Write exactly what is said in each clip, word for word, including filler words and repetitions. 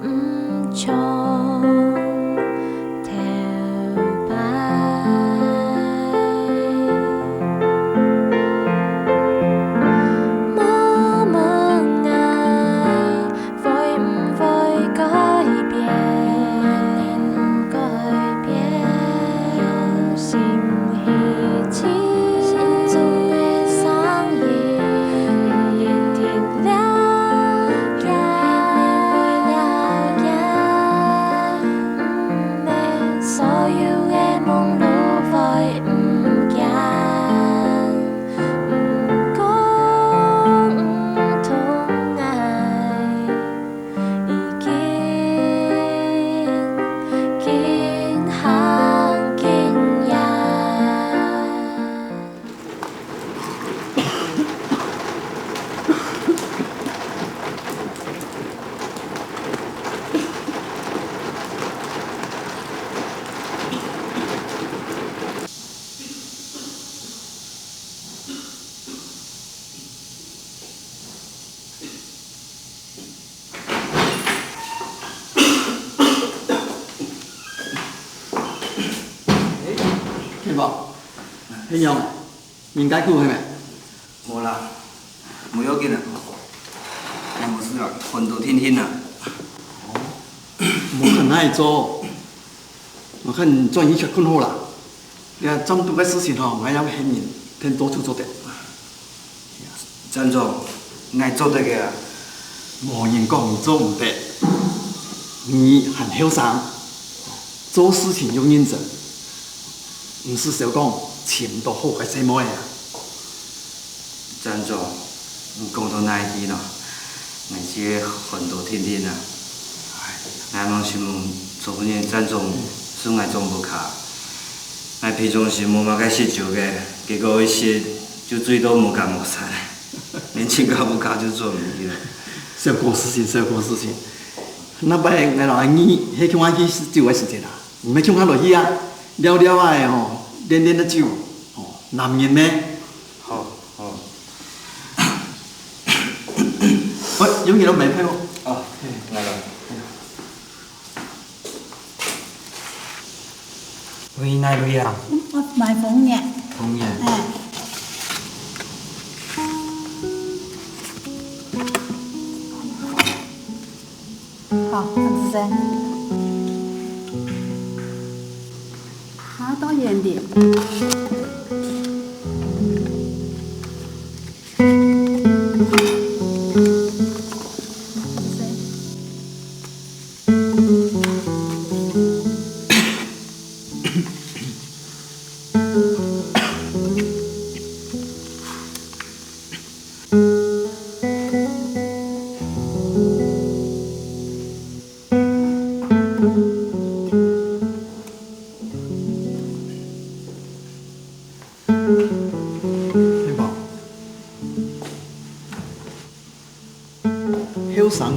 毋像頭擺。問問𠊎會毋會改變？改變。用心去聽心中的聲音，一定了解，了解。毋免所有的夢路會毋見。 毋講毋通，𠊎已經緊行緊遠。天寶，恁樣，人該久係無？無啦，無要緊啊。𠊎無事啊，昏到定定啊。哦，無看哪會做。 𠊎看轉去歇睏好啦。這站肚个事情吼，𠊎也會喊人𢯭做就做得。站長，𠊎做得个啊。無人講你做毋得，你還後生，做事情要認真，毋使愁講尋毋到好个細妹啊。 站長，你講到哪去咯？𠊎就係昏到定定啊！𠊎望承蒙昨晡日站長送𠊎張保卡。𠊎平常時無麼个食酒个，結果一食就醉到無家無產，連請假無假就做毋去了。小過事情，小過事情。該擺𠊎摎阿二係共下去食酒个時節啊，你乜共下來去啊？尞尞仔吼，練練仔酒，吼，男人咩？ 好，好。喂，有人來買票哦。哦，嘿。來了。喂，哪位啊？我買紅葉。紅葉。哎。好，恁仔細。下到眼底。 天寶，後生人啊，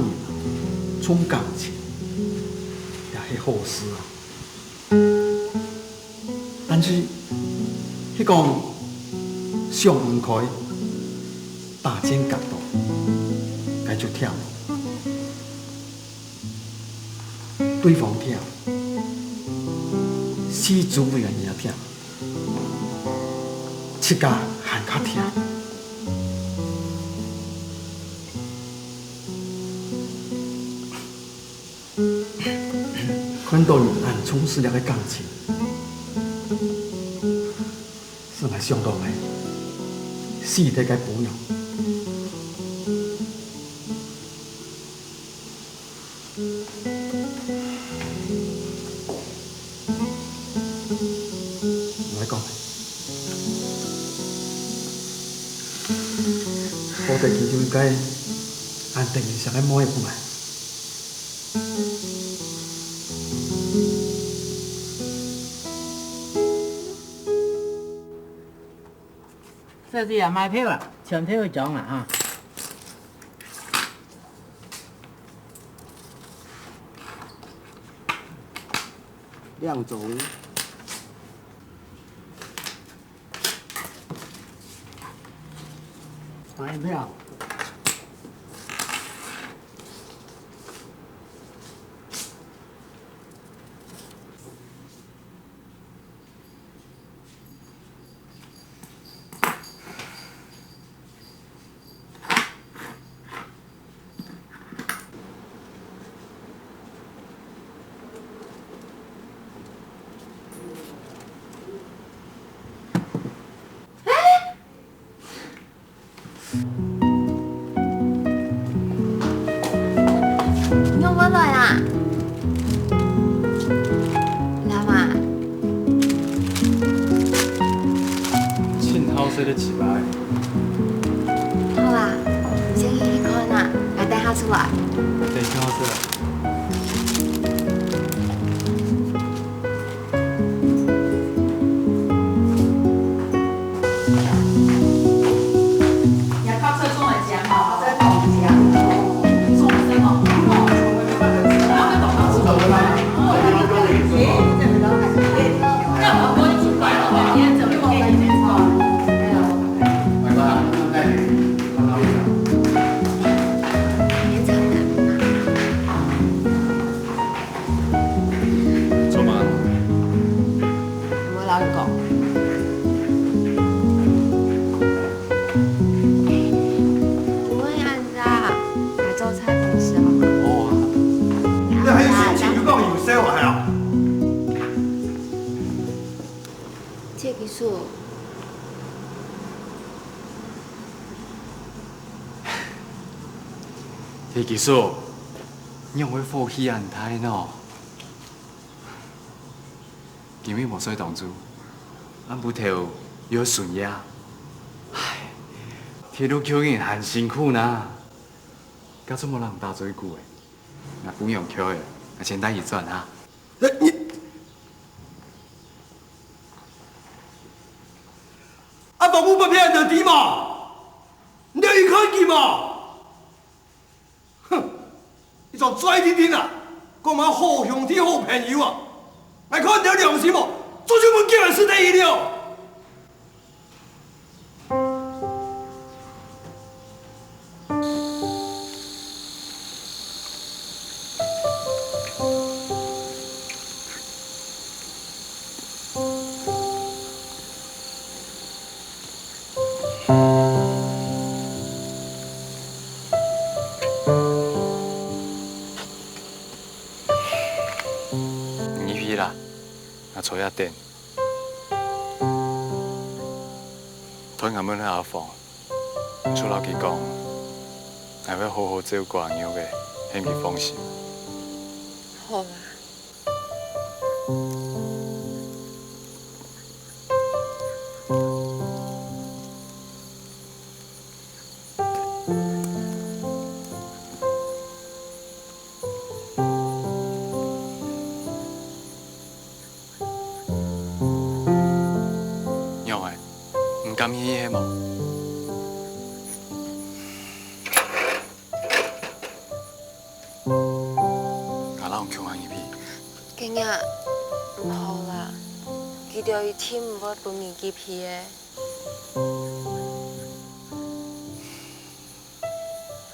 重感情也係好事啊。 但是，係講想毋開，打戰結到，該就忝。對方忝，四周圍个人也忝，自家還較忝。 看到你恁重視這个感情，使𠊎想到𠊎死忒个餔娘。𠊎講，好得佢有一个恁得人惜个妹分𠊎。 小姐啊，買票啊，全票一張啊，哈。兩張。買票。睡得起吧？好啦，你先去看啊，𠊎等下出來。等一下出來。做麼个？𠊎摎你講。毋會恁樣，來做菜分你食好無？好啊。你還有心情就講有笑啊，還好。謝技師。謝技師，你仰會火氣恁大呢？ 今晡日無睡當晝，暗晡頭又巡夜。唉，鐵路救人還辛苦呢。該做麼个人打嘴鼓誒？𠊎姑娘𤸁誒，𠊎先帶佢轉哈。你，啊，房屋不騙人的地嘛，你有看見嗎？ 哼，一種嘴甜甜啊，講麼好兄弟好朋友啊！𠊎看你有良心無？早就分佢个事體去了。 你去啦，𠊎坐這等。待𠊎問候阿芳，你就摎佢講，𠊎會好好照顧阿玉个，喊佢放心。好啊。 仰仔，毋敢去係無？ 𠊎摎你共下入去。今日毋好啦，佢兜一定毋會分你入去个。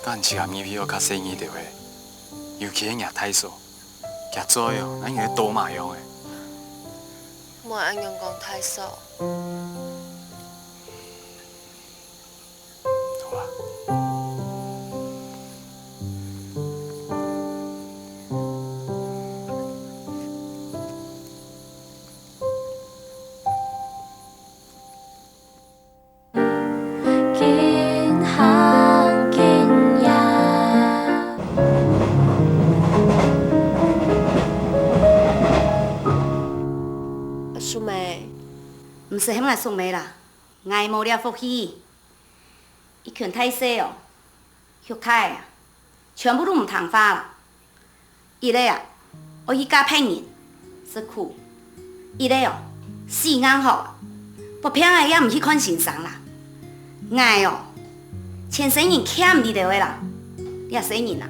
該你自家入去愛較細義兜仔，尤其係若大嫂，厥嘴哦，若像刀嫲樣仔。莫恁樣講大嫂。 好啊。緊行緊遠。阿淑梅。毋使喊𠊎淑梅啦。 𠊎無這福氣。一群大細哦，畜大个啊，全部都毋聽話啦。一个啊，愛去嫁別人，食苦；一个哦，死硬殼啊，發病仔也毋去看先生啦。𠊎哦，全生人欠你兜个啦，這細人啊，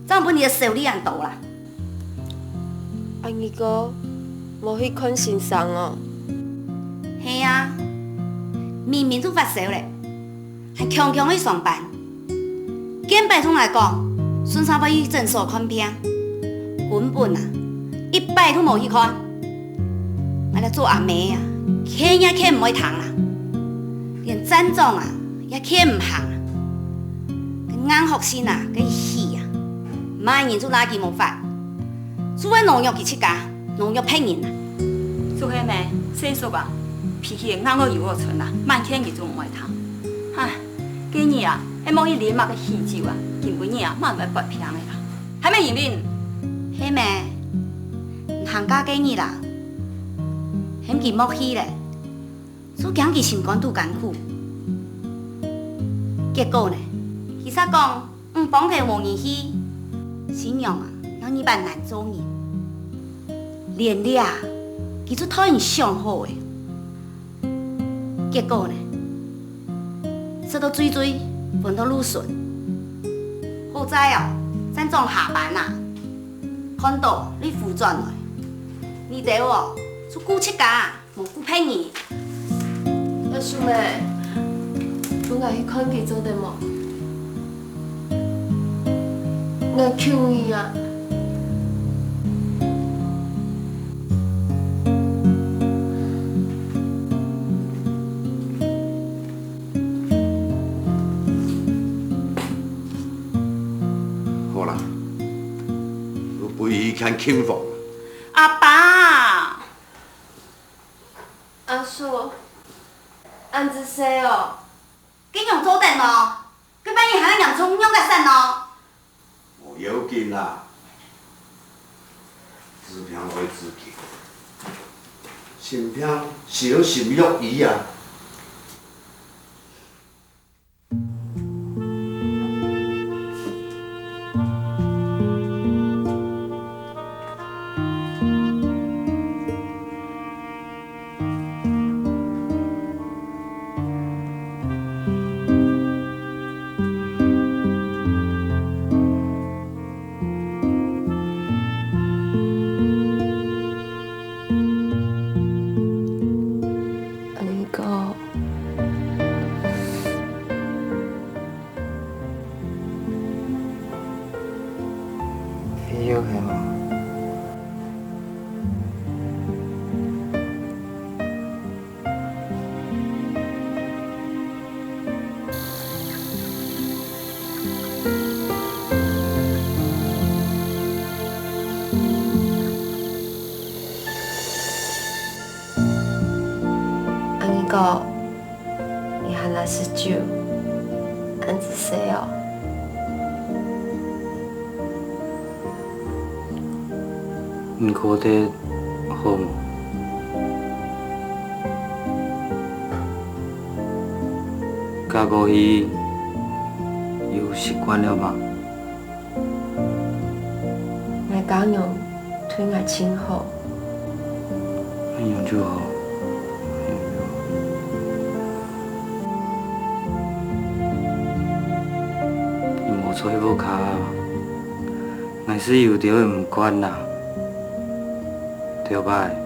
正分你兜愁慮恁多啦。阿二哥， 無去看先生哦。係啊，明明都發燒咧，還強強去上班。見擺同𠊎講，順續愛去診所看病，根本啊，一擺都無去看。𠊎這做阿姆啊，勸也勸毋會聽啦，連站長啊，也勸毋行啊。該硬殼性啊，該氣啊，麼人都拿佢無法。 就會奴役佢自家，奴役別人啊。就係咩，細叔啊，脾氣硬到有夠盡啊，滿勸佢就毋會聽。唉，該日啊，係無去啉麼个喜酒啊，今晡日啊，滿會發病个啦，還無人啉。係咩？你行嫁該日啦，喊佢莫去咧。就驚佢心肝肚艱苦。結果呢，其實講，毋幫佢無人去，新娘啊，哪有辦法做人？連這，佢就替人想好了。結果呢，食到醉醉，昏到路脣。好在哦，站長下班啊，看到你扶轉來，你兜哦，就顧自家，無顧別人。阿叔姆，分𠊎去看佢做得無？𠊎求你啊！ 好啦，你陪佢去看琴房。阿爸！阿叔，恁仔細哦！該仰做得呢？該病人還愛嚴重仰結煞呢？無要緊啦，治病愛自救，心病就愛心藥醫啊。 恁樣講，你有係無？ 恁樣講，你還來食酒，恁仔細哦。你過得好無？嫁過去有習慣了嗎？ 𠊎家娘對𠊎盡好。恁樣就好。你莫在屋下，𠊎係有兜毋慣啦。頭擺，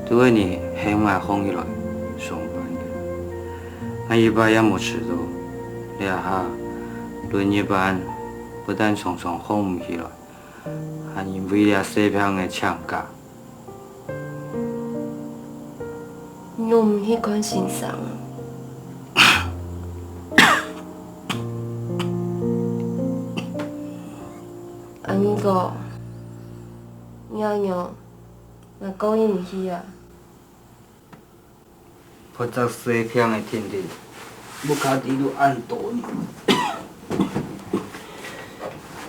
都係你喊𠊎䟘起來上班个。 𠊎一擺也無遲到，這下輪椅搬，不但常常䟘毋起來，還因為這細病仔請假。你仰毋去看先生啊？阿二哥，你恁樣，𠊎過意毋去啊！ 發隻細病仔定定，屋下底肚恁多人，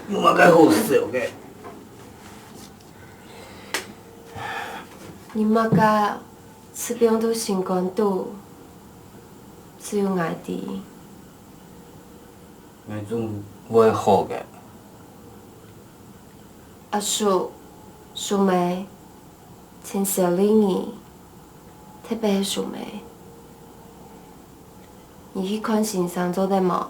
有麼个好愁个？你麼个治病到心肝肚，只有𠊎知。𠊎總會好个。阿叔、叔姆， 盡愁慮你，特別係叔姆。你去看先生做得無？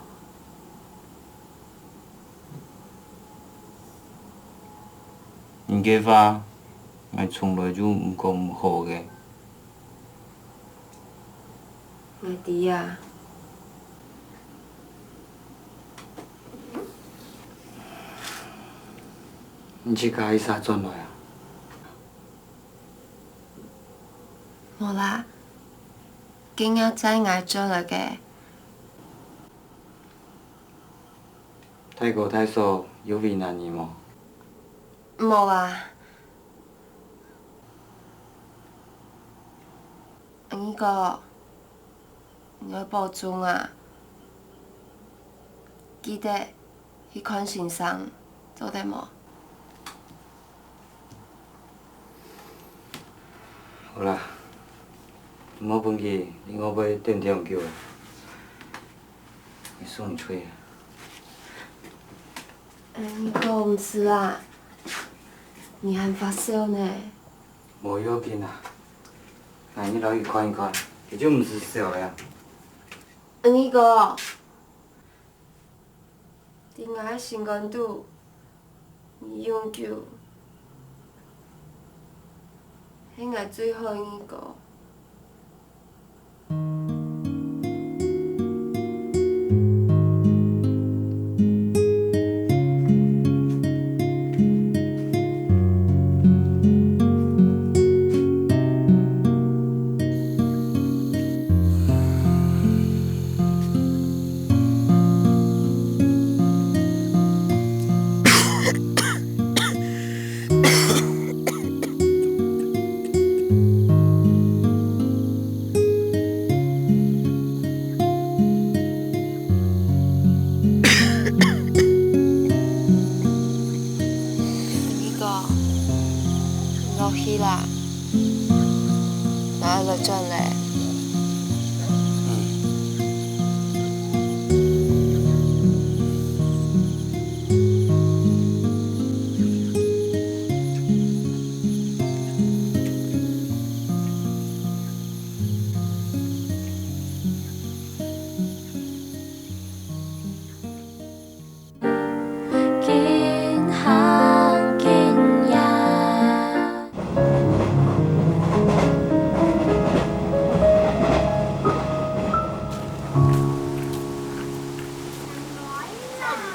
你个話，𠊎從來就毋講毋好个。 𠊎知啊。你自家一儕轉來啊？無啦，今日載𠊎轉來个。大哥大嫂有為難你無？無啊。 阿二哥，你愛保重啊！記得去看先生，做得無？好啦，毋好分佢，另外會等忒久啊。你送你吹啊。哎，你講毋係啊？你還發燒呢？無要緊啊，𠊎去摎佢看一看，佢就毋使燒了。你講， 在𠊎个心肝肚，你永久係𠊎最好个人。你講，你落去啦，𠊎愛來轉咧。嗯。 緊行緊遠。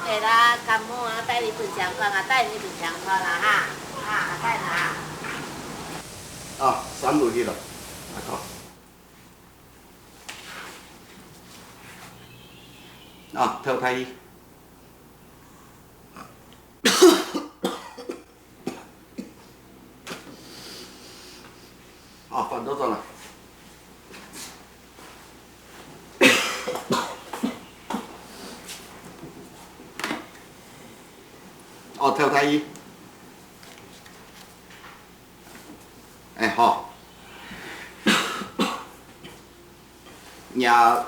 對啦，感冒啊，帶你去病床看啊，帶你去病床看啦，哈，哈，帶啦。啊，三步去了，來看。 啊，透大氣。啊，翻倒轉來。哦，透大氣。 哎，好。若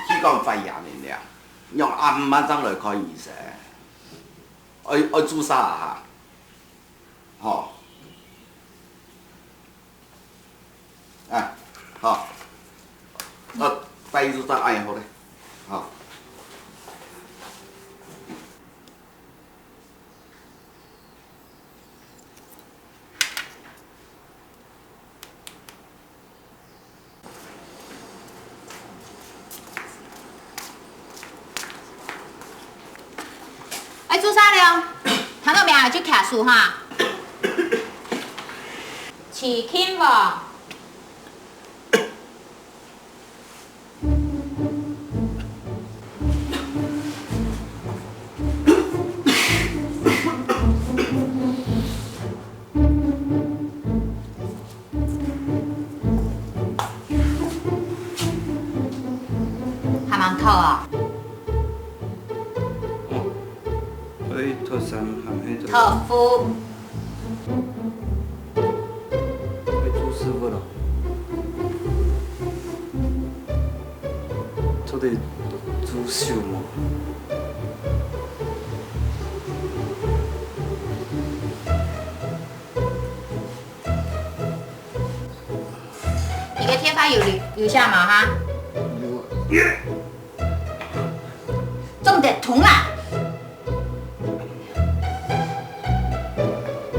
氣管發炎了，仰恁慢正來看醫生？愛，愛注射啊哈？好。哎，好。呃，戴一注射，哎，好嘞。好。 愛注射了，聽到無？就徛手哈。徐慶旺。 還吂透哦？哦，所以脫衫還係著？脫褲。愛做事務咯。做得做手無？ 你个電話有留，留下無哈？有。做毋得通啦！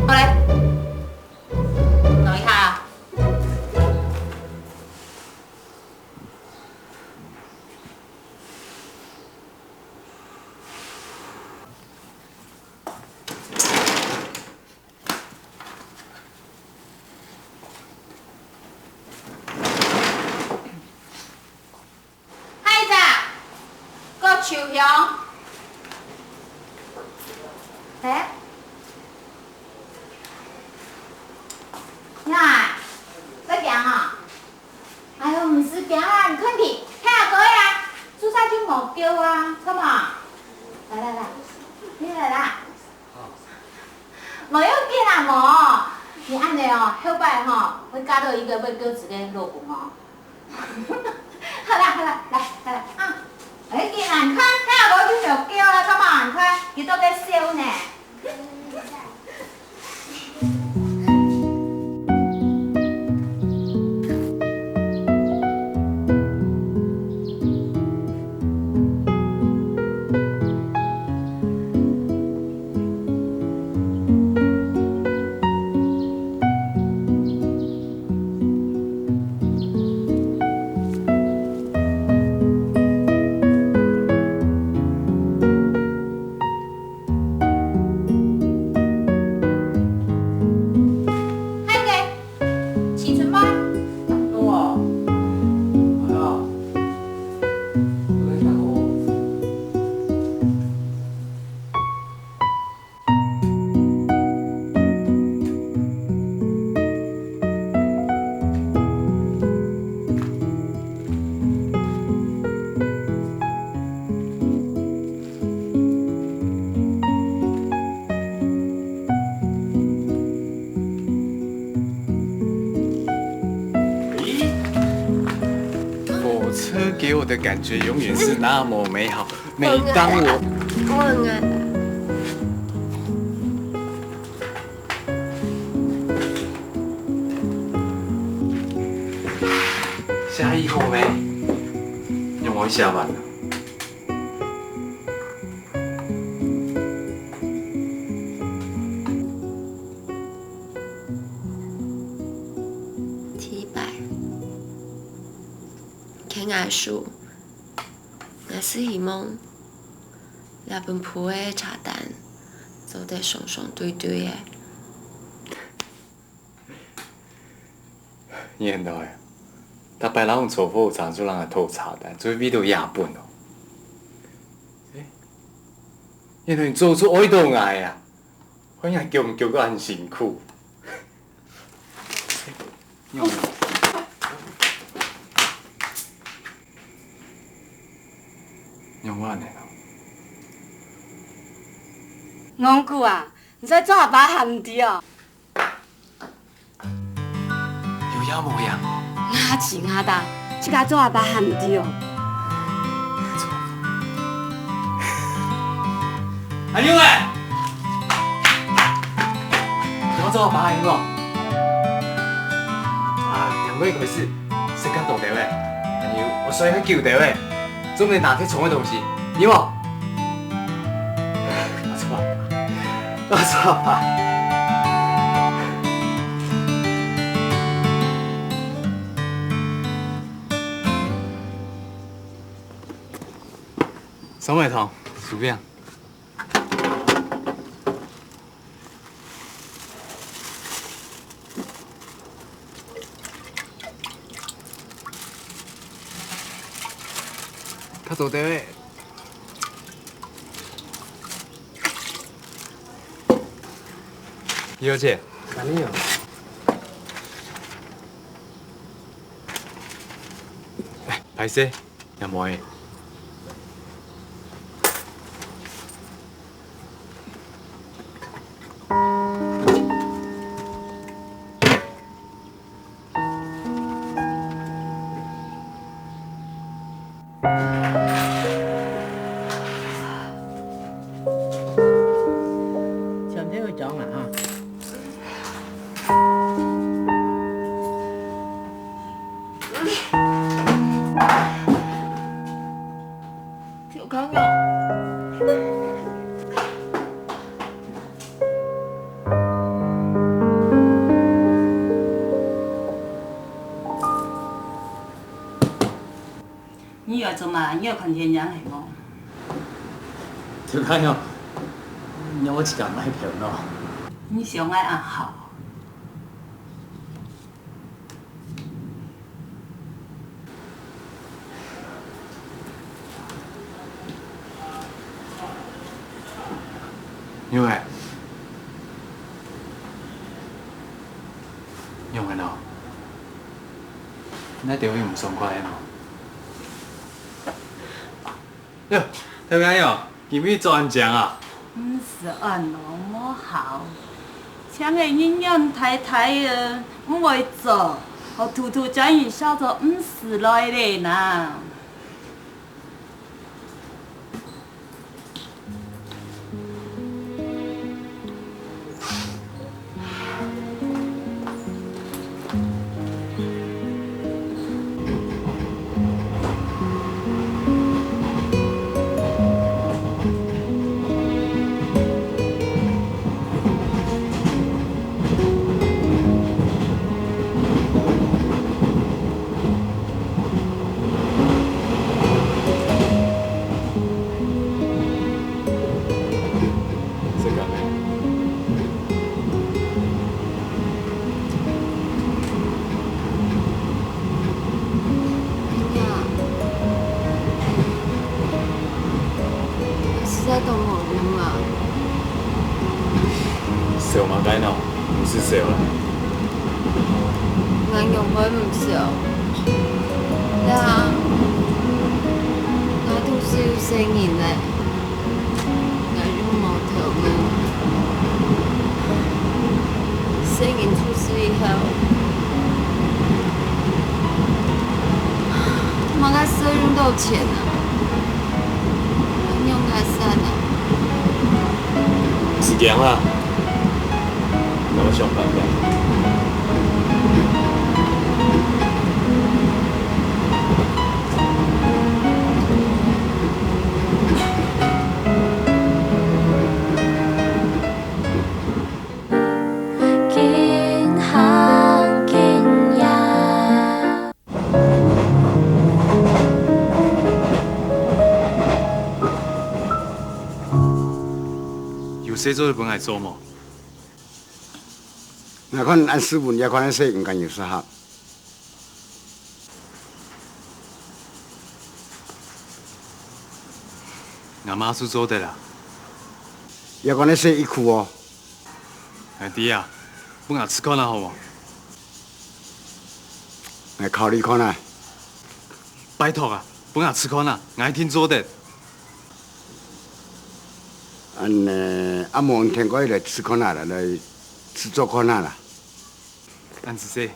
過來。等一下啊。 下一隻，葛秋香。欸？呀，在驚啊？哎喲，毋使驚啊，你看佢，遐高个啊，注射就無夠啊，看無？來來來，你來啦。 無要緊啊，無。你恁樣哦，後擺吼，會嫁到一個會夠值个老公哦。好啦，好啦，來，來，來，啊。哎，佢恁看，看我就無夠啦，做麼恁看？佢都在笑呢。 嗨，起床吧。咦，火车给我的感觉永远是那么美好。每当我，我很爱。下一口没？让我想吧。 第一擺，牽𠊎手，𠊎係希望這本簿个茶單做得雙雙對對个。你現在，逐擺摎𠊎坐火車就摎𠊎討茶單，就為著這本哦。誒，原來你做出愛著𠊎啊！ 看你強強个恁辛苦。仰會恁呢？戇牯啊，你在做阿爸還毋知哦？ 有影無影？𠊎知𠊎噠，自家做阿爸還毋知哦。阿牛仔，你做阿爸還毋知哦？啊，兩個月開始，食較多兜仔，還有𠊎睡較久兜仔。 做毋得拿忒重个東西，有無？我錯，我錯。上來，糖，薯餅。 較做得欸。小姐。哪裡有？哎，歹勢。 也無欸。全部會講啊，哈。 你愛做麼？你愛看電影係無？就恁樣，你愛自家買票喏。你想愛恁好？ 因為，因為喏，你兜有毋爽快个無？ 喲，大家喲，今晡日做恁靚啊？毋使恁樣，無效。請个人員大大个，毋會做。好，兔兔將你笑到毋使來咧呢。 實在當無用啊！笑麼个呢？毋使笑啦。𠊎仰會毋笑？呀，𠊎肚屎有細人咧，𠊎又無頭路。細人出世以後，麼个使用到錢啊？ 用較散啊。毋使驚啦，𠊎會想辦法。緊行緊遠。 有事做得分𠊎做無？𠊎看恁斯文，這款个事應該有適合。𠊎嘛就做得啦。這款个事一苦哦。 𠊎知啊，分𠊎試看啊，好無？𠊎考慮看啊。拜託啊，分𠊎試看啊，𠊎一定做得。恁呢，啊無你天光日來試看啊啦，來試做看啊啦。恁仔細。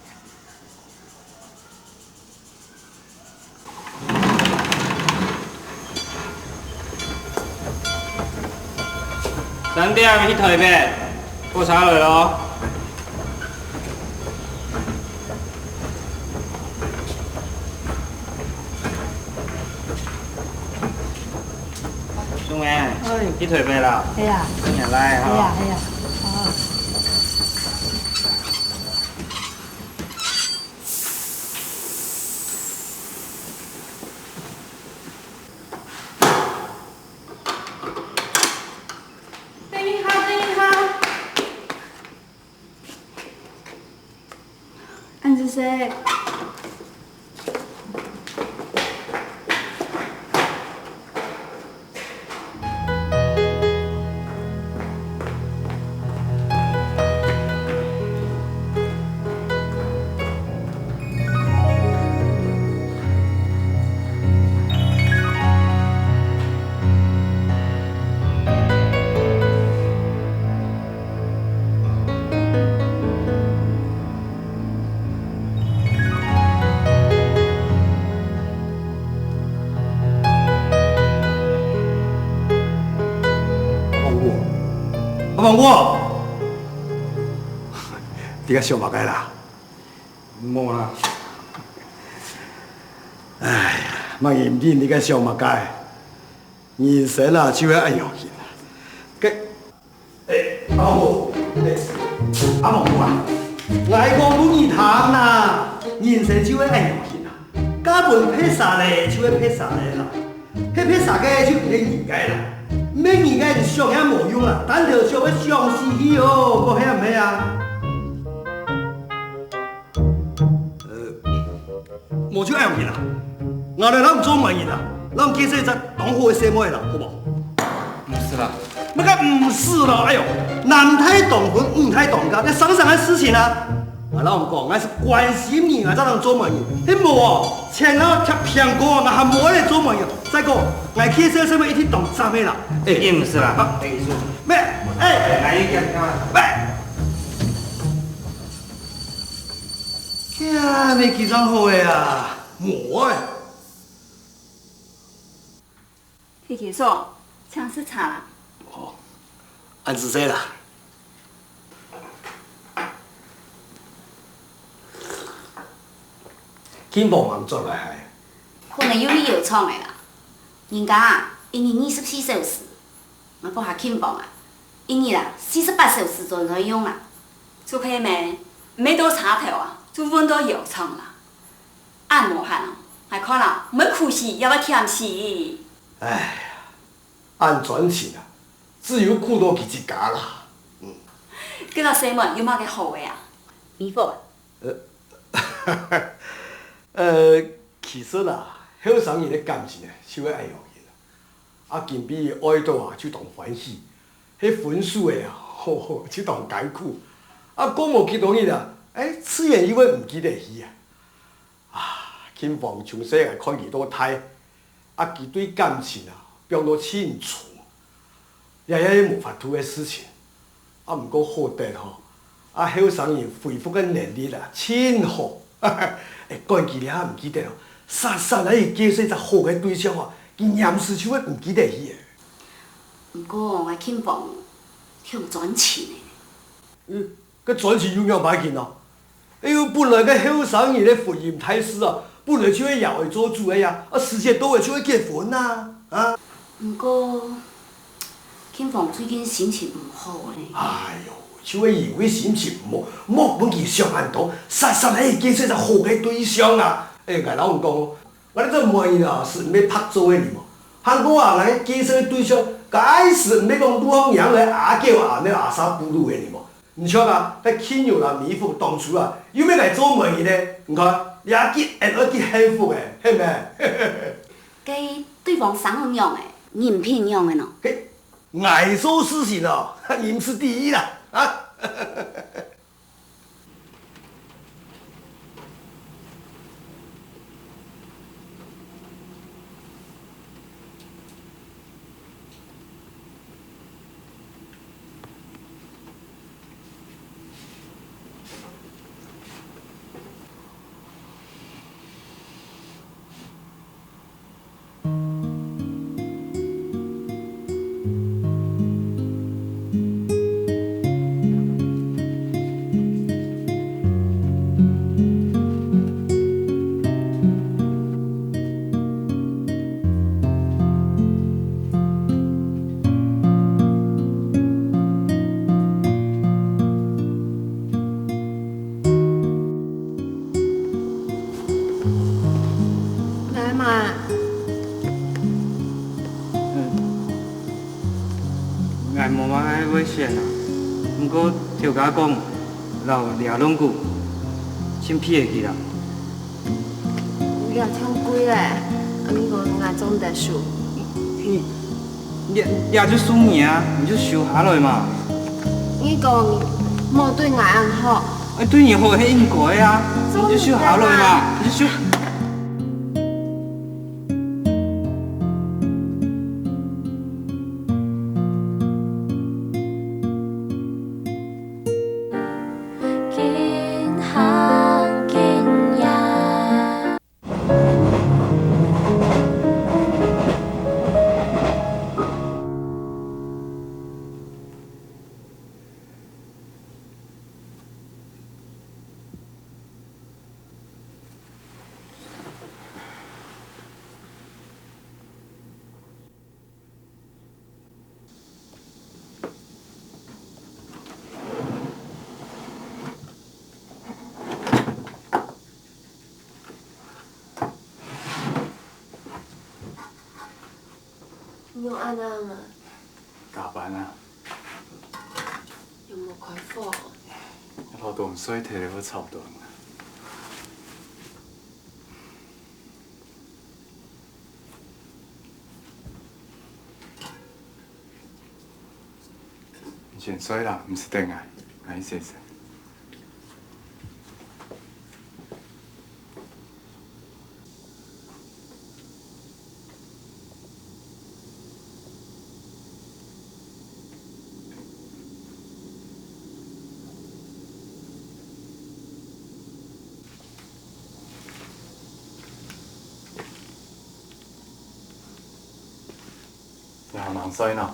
三點去台北，火車來咯。兄弟，哎。去台北啦？係啊。新年來哈。係啊，係啊。哦。 等一下，等一下。恁仔細。 阿旺哥，阿旺哥，你在笑麼个啦？無啦。哎呀，莫認真，你在笑麼个？人生啊，就係恁樣形啊。該 欸，阿豪，欸，阿豪啊，𠊎講分你聽啦，人生就係恁樣形啊，嫁分別儕咧，就係別儕咧啦。係別儕个就毋係人个啦，毋係人个你想也無用啦，單頭想會想死去哦，講係毋係啊？ 呃，無就恁樣啦。𠊎來摎你做媒人啦，摎你介紹一隻當好个細妹啦，好無？毋使啦。麼个毋使啦？哎喲，男大當婚，女大當嫁，這常常个事情啊。𠊎摎你講，𠊎係關心你，𠊎正摎你做媒人，係無哦？錢啊，貼平過，𠊎還無愛來做媒人。再講，𠊎介紹个細妹一定當讚个啦。欸，你毋使啦，啊，欸，叔，咩？欸，𠊎一見，咩？哎呀，無幾張好个啊，無个。 皮球叔，請食茶啦。哦，恁仔細啦。金鳳還轉來係？可能又去藥廠个啦。人家啊，一日二十四小時，𠊎講下金鳳啊，一日啊四十八小時正在用啦。做麼个毋係到社頭啊，就運到藥廠啦。 恁無閒哦，𠊎看啊，毋會苦死，也會悿死。哎呀，恁專情啊，只有苦到佢自家啦。嗯。該老細妹有麼个好个啊？美鳳啊。呃，呃，其實啊，後生人个感情啊，就係恁樣形啊。啊，今分人愛著啊，就當歡喜；係分手个啊，吼吼，就當艱苦。啊，過無幾多日啊，哎，自然又會毋記得去啊。 啊，金鳳從細𠊎看佢到大，啊，佢對感情啊，放到盡重，這也係無法度个事情。啊，毋過好得吼，啊，後生人恢復个能力啊，盡好。哎，管佢這下毋記得哦，煞煞來介紹一隻好个對象哦，佢黏時就會毋記得去个。毋過𠊎金鳳忒專情个。嗯， 該專情有麼个要緊啊？哎喲，本來該後生人个婚姻大事啊，本來就係爺哀做主个呀，啊，時節到了就會結婚啊，啊。毋過，金鳳最近心情毋好呢。哎喲，就係因為心情毋好，莫分佢想恁多，煞煞來介紹一隻好个對象啊。哎，𠊎摎你講哦，𠊎這種媒人啊，係毋係白做个呢無？還過啊，𠊎介紹个對象，該係毋係講路項䀴个阿狗、阿貓、阿儕、哺乳个呢無？ 毋像啊，該慶玉啦、美鳳當初啊，又毋係來做媒人呢。你看，這下幾恩愛幾幸福欸，係無？該對方生得仰仔，人品仰仔呢？嘿，𠊎做事情哦，人係第一啦，啊！ 來嘛。嗯，𠊎無麼个愛選啊，毋過頭家講，摎這龍骨，盡配得起啦。有這忒貴咧，恁樣講𠊎做毋得收。你 這，這就送你啊，你就收下來嘛。你講，莫對𠊎恁好。哎，對你好係應該啊，你就收下來嘛，你就收。緊行緊遠。 仰恁樣啊？加班啊。有無開火？摎當睡忒了，會吵到人啊。 你先睡啦，毋使等𠊎，𠊎去洗身。 你吂睡呢？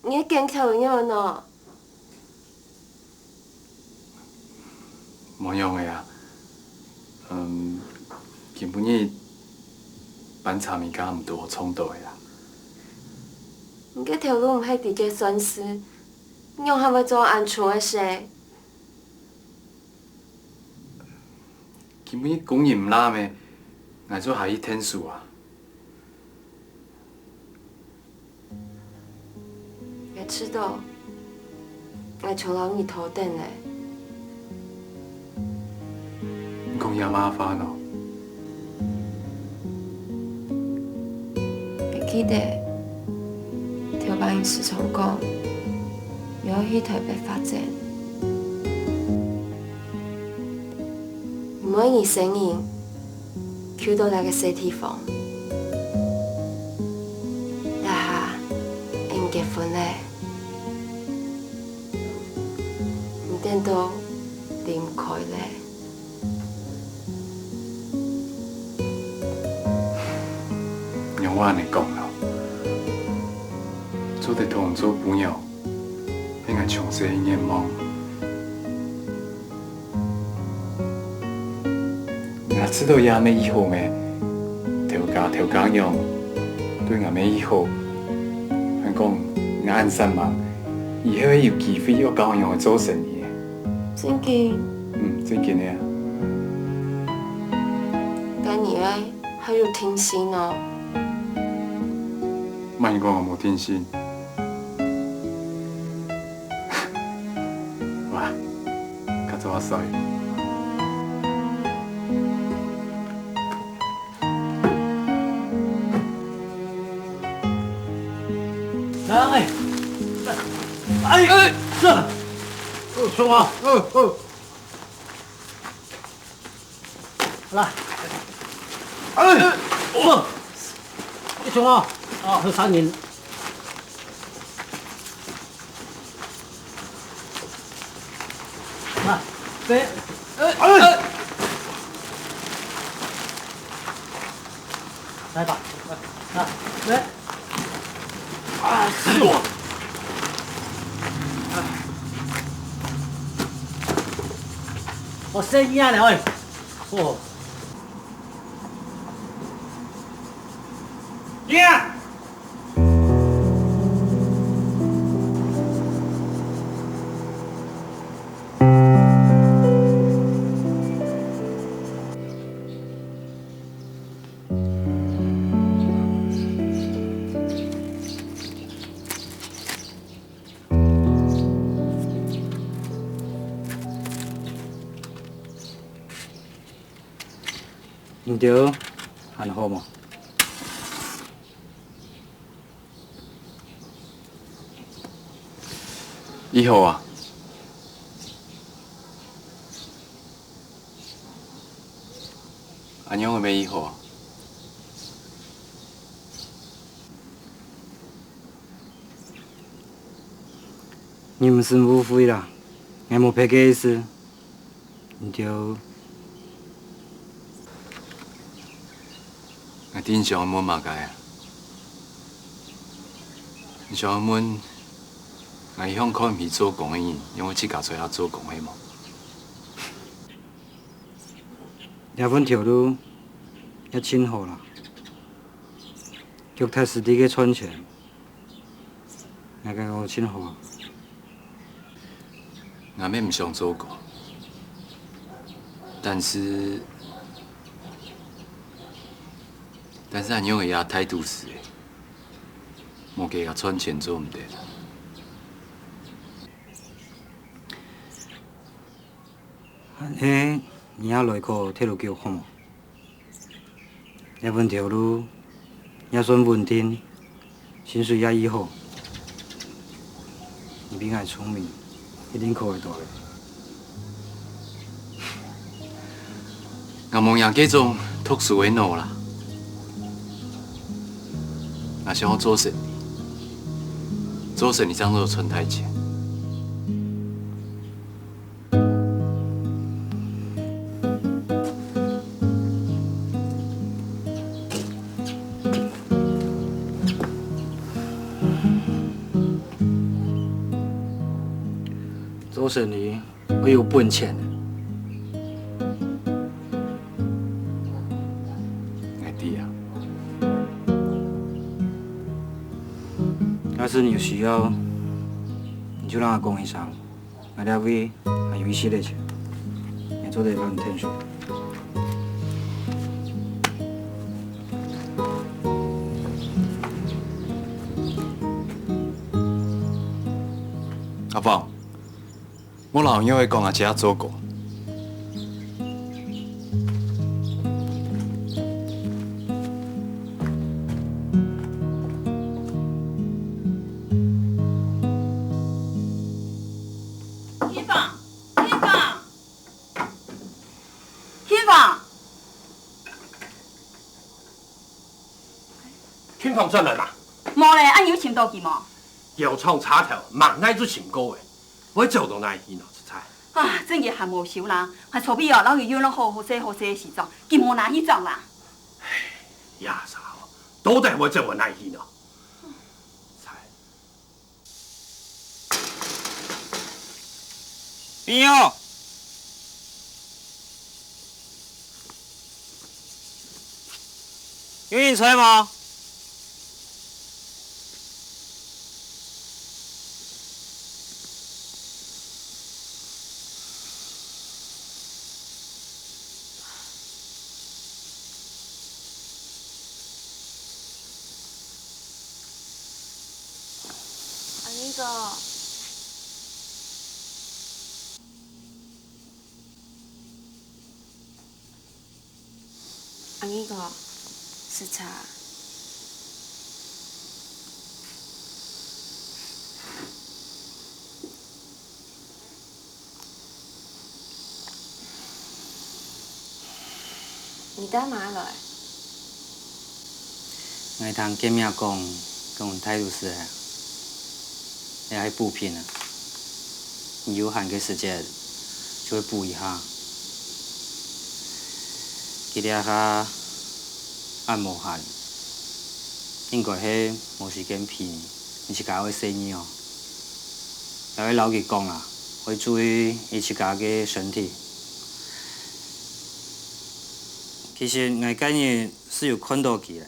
你个鏡頭仰呢？無樣个啊，嗯，今晡日班茶物件毋多，撞到个啊。你个頭路毋係直接算數，你仰還會做恁重个事？ 今晡日工人毋罅咩？𠊎做下去𢯭手啊。𠊎知道，𠊎就摎你拖等咧。你講這麼話哦？𠊎記得，頭擺你時常講，你愛去臺北發展。 毋會一生人徛到這个細地方。這下，𠊎結婚咧，你等都離毋開咧。仰會恁呢講呢？做得同你做餔娘，係𠊎從細个願望。 𠊎知道這乜已好咩？頭家頭家娘對𠊎乜已好，還講𠊎恁煞猛，以後會有機會愛教𠊎仰仔做生理。正經？嗯，正經个啊。該你愛還有定心哦。麼人講𠊎無定心？ 哇，較早睡。來，哎，哎，這，哦，衝啊，哦，哦。 來。哎，哇，一衝啊，啊，三人。來，這，哎，哎，來吧，來，來，這。 啊，死我！我生意啊了，哎，哦。呀！ 你兜還好無？ 已好啊。恁樣會毋會已好啊？你毋使誤會啦，𠊎無別个意思。 你兜。𠊎知你想愛問麼个啊？你想愛問，𠊎一向看毋起做工个人，因為自家在遐做工係無？這份頭路也盡好啦，腳踏實地个賺錢。 𠊎感覺盡好啊。𠊎乜毋想做工，但是，但是恁樣个也太都市了，無佢个賺錢做毋得。 嘿，你也來考鐵路局好無？這份頭路也算穩定，薪水也已好。你比𠊎聰明，一定考會著个。𠊎無你這種讀書个腦啦，𠊎想愛做生理，做生理正做賺大錢。做生理愛有本錢。𠊎知啊。假使你有需要，你就摎𠊎講一聲。 𠊎這位還有一息仔錢，你做得摎你𢯭手。阿芳，莫摎若仔講阿姊做過。 慶芳，慶芳，慶芳，慶芳轉來嘛？無咧，恁樣有尋著佢無？藥廠車頭，吂耐就尋過咧，會走到哪去呢？這才。啊，真个還無收啦，還錯比哦，摎佢約了好好勢好勢个時裝，佢無拿去著啦。哎呀，啥哦，到底會走到哪去呢？才。 你好，有人在無？ 阿英哥，阿英哥，食茶。 你帶麼个來？𠊎聽建明講，講你態度失禮啊，這係補品啊。你有閒个時節就會補一下。佢這下恁無閒，應該係無時間陪你，你自家愛細義哦。 也愛摎佢講啊，愛注意佢自家个身體。其實𠊎今日係有看著佢咧。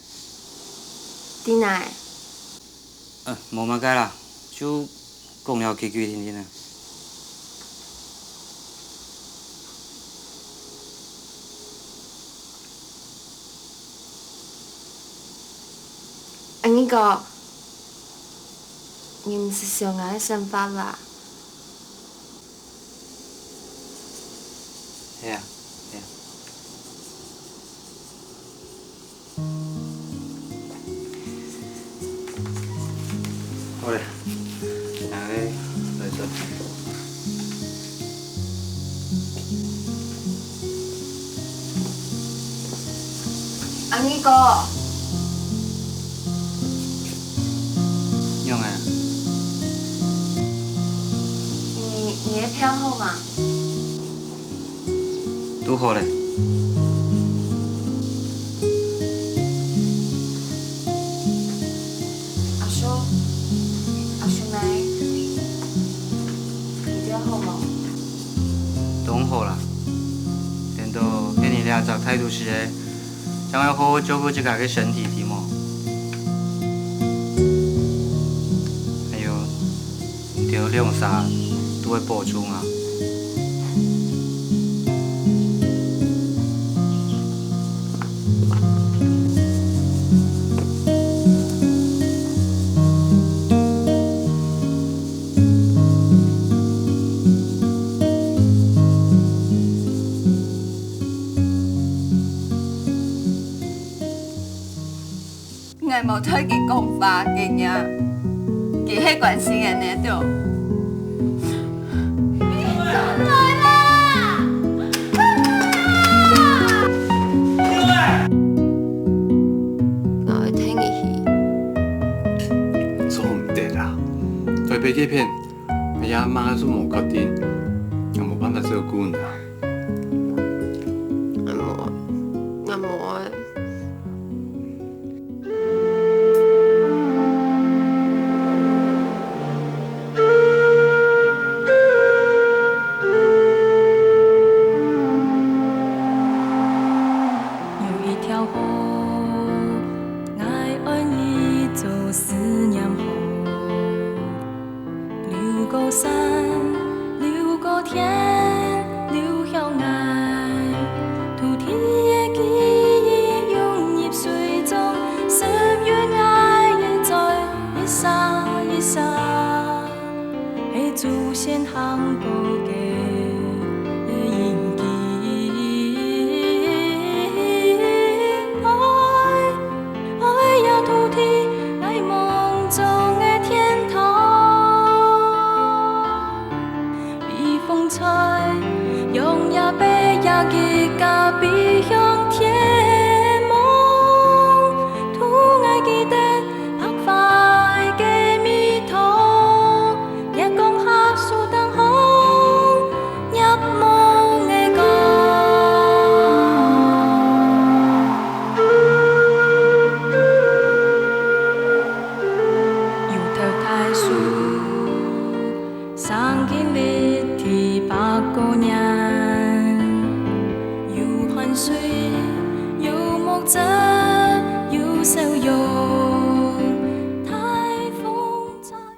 在哪？呃，無麼个啦，就講了幾句定定啊。 阿英哥，你毋使想𠊎个想法啦。係啊，係啊。 好咧，來，來坐。阿義哥。仰仔？你，你个病好吂？ 堵好咧。阿叔，阿叔姆，你這下好無？當好啦，顛倒係你這隻態度時節，正愛好好照顧自家个身體，知無？還有， 你兜兩儕都愛保重啊！ 𠊎無代佢講話个人，佢係關心𠊎呢，對。轉來啦！𠊎愛跈你去。做毋得啊！台北這片，𠊎阿姆就無決定，𠊎無辦法照顧你啊。